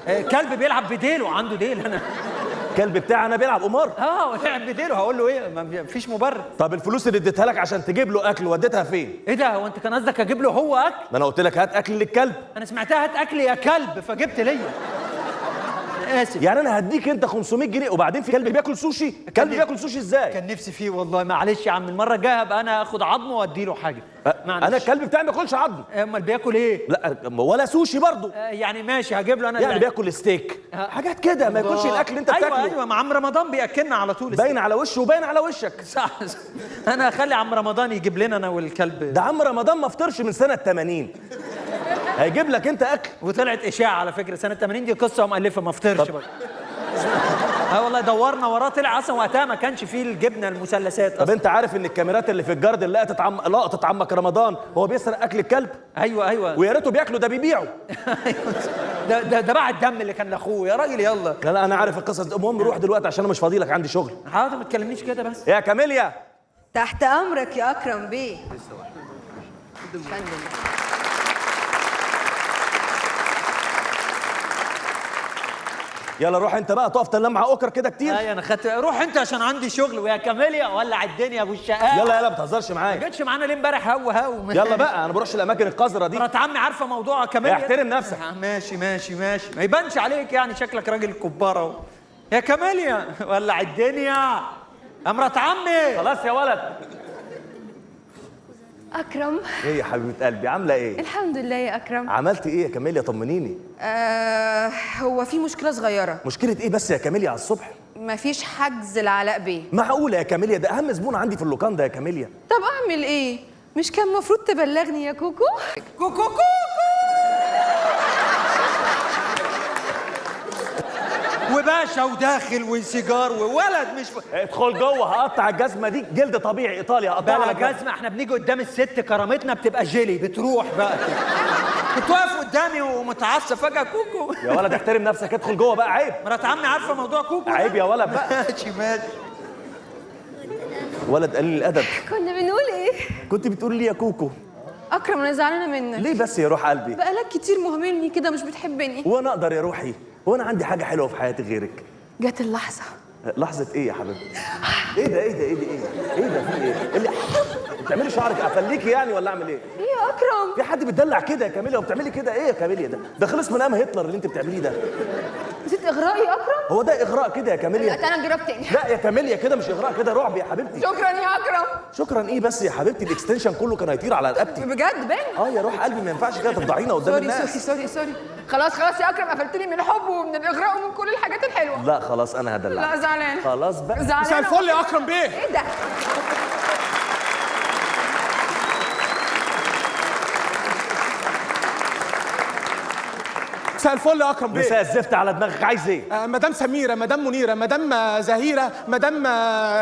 كلب بيلعب بديله، عنده ديل. انا الكلب بتاعي انا بيلعب قمار؟ لعب بديله، هقول له ايه؟ ما فيش مبرر. طب الفلوس اللي اديتها لك عشان تجيب له اكل وديتها فين؟ ايه ده، هو انت كان قصدك اجيب له هو اكل؟ ما انا قلت لك هات اكل للكلب. انا سمعتها هات اكل يا كلب فجبت ليا. انا اسف. يعني انا هديك انت 500 جنيه وبعدين في كلب بياكل سوشي؟ كلب بياكل سوشي ازاي؟ كان نفسي فيه والله. معلش يا عم، المرة الجاية هبقى انا اخد عظمه وادي له حاجة. معلش. انا الكلب بتاعي ما بياكلش عظم. امال بياكل ايه؟ لا ولا سوشي برضه. يعني ماشي هجيب له انا يعني بياكل ستيك، حاجات كده، ما ياكلش الاكل اللي انت بتاكله. ايوه ايوه، ما عم رمضان بياكلنا على طول. باين على وشه وباين على وشك. صح. انا هخلي عم رمضان يجيب لنا انا والكلب. ده عم رمضان ما فطرش من سنة 80، هيجيب لك انت اكل. وطلعت اشاعة على فكرة، سنة 80 دي قصة ومؤلفه، ما فطرش برضه. والله دورنا وراه، طلع اصلا وقتها ما كانش فيه الجبنة المثلثات. طب انت عارف ان الكاميرات اللي في الجارد لقطت لقطت عمك رمضان هو بيسرق اكل الكلب؟ ايوه ايوه، ويا ريته بياكله، ده بيبيعه. ده باع الدم اللي كان لاخوه يا راجل. يلا. لا لا انا عارف القصص دي. المهم روح دلوقتي عشان انا مش فاضي لك، عندي شغل. حاضر، ما تكلمنيش كده بس. يا كاميليا. تحت امرك يا اكرم بيه. فندم. يلا روح انت بقى، تقف تنام مع اوكر كده كتير. ايوه انا خدت، روح انت عشان عندي شغل. ويا كاميليا ولع الدنيا يا ابو الشقاوة. يلا يلا ما تهزرش معايا. ما جتش معانا ليه امبارح؟ هو هو. يلا بقى، انا ما بروحش الاماكن القذرة دي. مرات عمي عارفه موضوع كاميليا. احترم نفسك. ماشي ماشي ماشي، ما يبانش عليك يعني، شكلك راجل كباره. يا كاميليا ولع الدنيا يا مرات عمي. خلاص يا ولد. اكرم. ايه يا حبيبه قلبي، عامله ايه؟ الحمد لله يا اكرم. عملتي ايه يا كاميليا؟ طمنيني. هو في مشكلة صغيرة. مشكلة ايه بس يا كاميليا على الصبح؟ مفيش حجز لعلاء بيه. معقولة يا كاميليا؟ ده اهم زبون عندي في اللوكاندا يا كاميليا. طب اعمل ايه؟ مش كان المفروض تبلغني يا كوكو؟ كوكو كوكو. وباشا وداخل وسيجار وولد مش ادخل جوه، هقطع الجزمة دي، جلد طبيعي ايطالي هقطعها بلا لك. جزمه، احنا بنيجي قدام الست كرامتنا بتبقى جيلي، بتروح بقى كده. كنت واقف قدامي ومتعصب فجاة كوكو. يا ولد احترم نفسك، ادخل جوه بقى، عيب. مرات عمي عارفه موضوع كوكو؟ عيب يا ولد بقى. ماشي ماشي. ولد قليل الادب. كنا بنقول ايه؟ كنت بتقول لي يا كوكو. اكرم انا زعلانة منك. ليه بس يا روح قلبي؟ بقالك كتير مهملني كده، مش بتحبني. وانا اقدر يا روحي؟ وانا عندي حاجة حلوة في حياتي غيرك؟ جت اللحظة. لحظة ايه يا حبيبتي؟ ايه ده ايه ده ايه ده ايه ده؟ ايه ده في ايه؟ اللي بتعملي شعرك افليكي يعني ولا اعمل ايه؟ ايه يا اكرم؟ في حد بيتدلع كده يا كاميليا وبتعملي كده ايه يا كاميليا؟ ده ده خلص من ايام هتلر اللي انت بتعمليه ده. نسيت اغرائي يا اكرم؟ هو ده اغراء كده يا كاميليا؟ لا تعالى نجرب تاني. لا يا كاميليا كده مش اغراء، كده رعب يا حبيبتي. شكرا يا اكرم. شكرا ايه بس يا حبيبتي؟ ال extension كله كان هيطير على رقبتي. بجد بان؟ اه يا روح قلبي، ما ينفعش كده تفضحينا قدام sorry الناس. sorry sorry sorry. خلاص خلاص يا اكرم، قفلتني من الحب ومن الاغراء ومن كل الحاجات الحلوة. لا خلاص انا هدلعك. لا زعلان. خلاص بقى. زعلان. مساء الفل يا اكرم بيه. ايه ده؟ مساء الفل يا اكرم بيه. مساء الزفت على دماغك، عايز ايه؟ مدام سميرة، مدام منيرة، مدام زهيره، مدام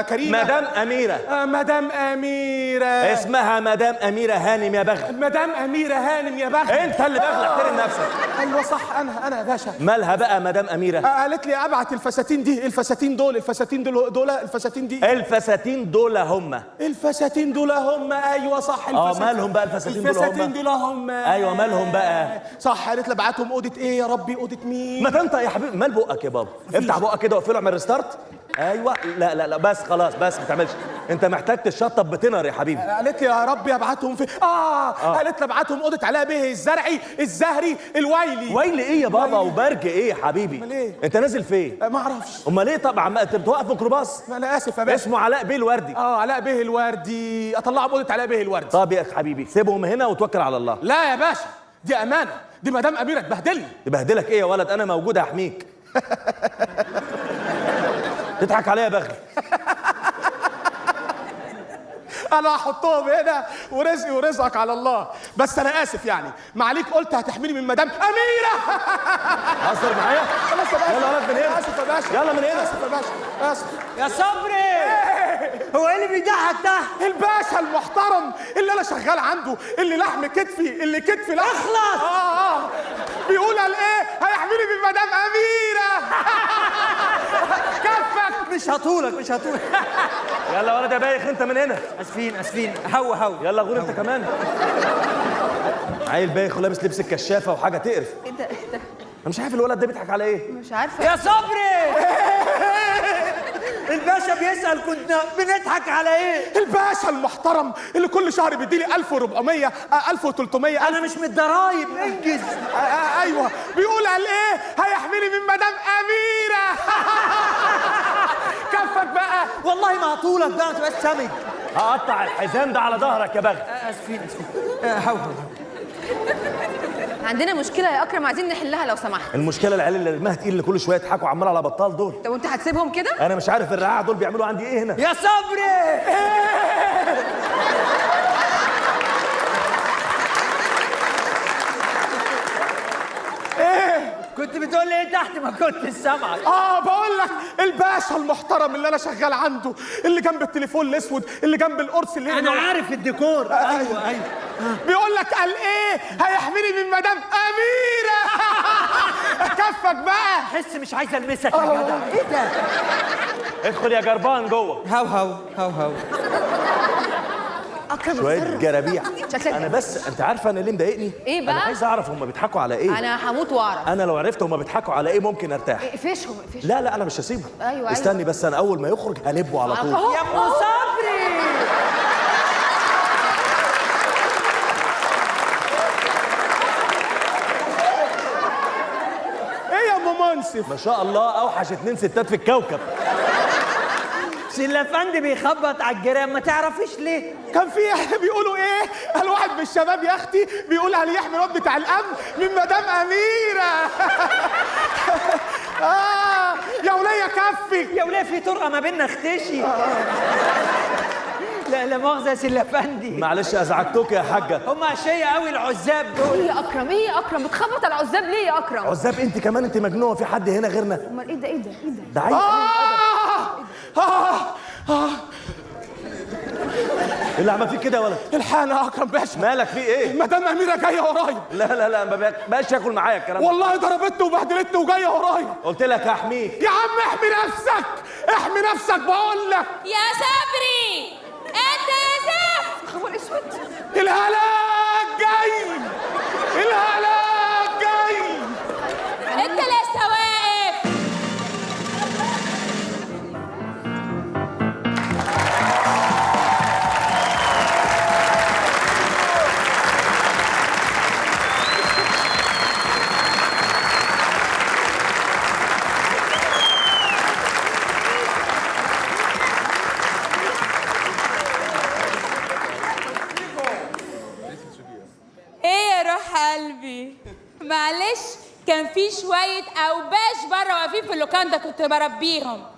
كريمة، مدام اميره. مدام اميره. اسمها مدام اميره هانم يا بغل. مدام اميره هانم يا بغل. انت اللي بغل، احترم نفسك. ايوه صح، انا يا باشا. مالها بقى مدام اميره؟ قالت لي ابعت الفساتين دي، الفساتين دول، الفساتين دول، دول، الفساتين دي، الفساتين دول هم. الفساتين دول هم. ايوه صح، الفساتين. مالهم بقى الفساتين دول هم؟ الفساتين دول هم. ايوه مالهم بقى؟ صح، قالت لي ابعتهم اوضة ايه يا ربي؟ اوضة مين؟ ما تنطق يا حبيبي، مال بقك يا بابا؟ افتح بقك كده واقفله، اعمل restart. ايوه لا لا لا بس خلاص، بس ما تعملش، انت محتاج تشطب بتنر يا حبيبي. قالت لي يا ربي ابعتهم في قالت لي ابعتهم اوضة علاء بيه الزرعي الزهري الويلي. ويلي ايه يا بابا وبرج ايه يا حبيبي؟ امال ايه؟ انت نازل فين؟ ما اعرفش. امال ايه؟ طبعا انت بتوقف ميكروباص. ما انا اسف يا باشا. اسمه علاء بيه الوردي. علاء بيه الوردي، اطلعهم اوضة علاء بيه الوردي. طب يا حبيبي سيبهم هنا وتوكل على الله. لا يا باشا، دي امانه، دي مدام اميره تبهدلني. تبهدلك ايه يا ولد؟ انا موجود هحميك. تضحك عليا يا بغل. انا هحطهم هنا ورزقي ورزقك على الله. بس انا اسف يعني، معليك قلت هتحميني من مدام اميره. هزر معايا؟ خلاص يا باشا. يلا ولد من هنا. اسف يا باشا. يلا من هنا. اسف يا باشا، اسف. يا صبري، هو ايه اللي بيضحك ده؟ الباشا المحترم اللي انا شغال عنده، اللي لحم كتفي، اللي كتفي لحم. اخلص. بيقول قال ايه؟ هيحميني من مدام اميره. كفك. مش هطولك، مش هطولك. يلا ولد يا بايخ انت من هنا. اسفين اسفين. هو هو. يلا غور انت كمان. عيل بايخ ولابس لبس الكشافه وحاجه تقرف. ايه ده ايه ده؟ انا مش عارف الولد ده بيضحك على ايه. مش عارفه. يا صبري الباشا بيسأل كنا بنضحك على ايه؟ الباشا المحترم اللي كل شهر بيديلي 1400 1300. انا مش من الضرايب، انجز. ايوه بيقول قال ايه؟ هيحميني من مدام اميره. كفك بقى. والله ما هطولك بقى، ما تبقاش سمج. هقطع الحزام ده على ظهرك يا بغل. اسفين اسفين. هو هو. عندنا مشكلة يا اكرم عايزين نحلها لو سمحت. المشكلة العيال اللي رماها تقيل اللي كل شوية يضحكوا عمال على بطال دول. طب وانت هتسيبهم كده؟ انا مش عارف الرعاع دول بيعملوا عندي ايه هنا. يا صبري ايه كنت بتقول لي ايه تحت؟ ما كنت سامعك. بقول لك الباشا المحترم اللي انا شغال عنده، اللي جنب التليفون الاسود، اللي جنب القرص اللي انا عارف الديكور. ايوه ايوه. بيقول لك قال ايه؟ هيحميني من مدام اميره. كفك بقى. حس مش عايز المسك يا جدع. ايه ده؟ ادخل يا جربان جوه. هاو هاو هاو هاو. اكرم شوية اتصرف. جرابيع. شكلك انا بس انت عارفه انا ليه مضايقني؟ إيه بقى؟ انا عايز اعرف هم بيضحكوا على ايه. انا هموت واعرف. انا لو عرفت هم بيضحكوا على ايه ممكن ارتاح. اقفشهم اقفشهم. لا لا انا مش هسيبه. أيوة، استني أيوة. بس انا اول ما يخرج هلبه على طول. أهو. يا ام صبري ايه يا ام منصف؟ ما شاء الله اوحش 2 ستات في الكوكب. سلافندي بيخبط على الجيران ما تعرفيش ليه؟ كان في بيقولوا ايه؟ قال واحد من الشباب يا اختي بيقول هل يحمي الواد بتاع الامن من مدام اميره. يا وليه كفك. يا وليه في طرقه ما بيننا اختشي. لا لا مؤاخذة يا سلافندي. معلش ازعجتك يا حاجة. هم عشية قوي العزاب دول. ايه يا اكرم؟ ايه يا اكرم بتخبط على العزاب ليه يا اكرم؟ عزاب انت كمان، انت مجنونة، في حد هنا غيرنا؟ امال ايه ده؟ ايه ده؟ ايه ده؟ ده عيل. ايه اللي عمل فيك كده يا ولد؟ الحقنا يا اكرم باشا. مالك في ايه؟ مدام اميره جاية ورايا. لا لا لا ما بقاش ياكل معايا الكلام ده. والله ضربتني وبهدلتني وجاية ورايا. قلت لك هحميك. يا عم احمي نفسك، احمي نفسك بقول لك. يا صبري انت يا زفت. خبر اسود. الهلاك جاي، الهلاك جاي. انت لسه واقف. ايه يا روح قلبي؟ معلش كان في شوية أوباش بره واقفين في اللوكاندا كنت بربيهم.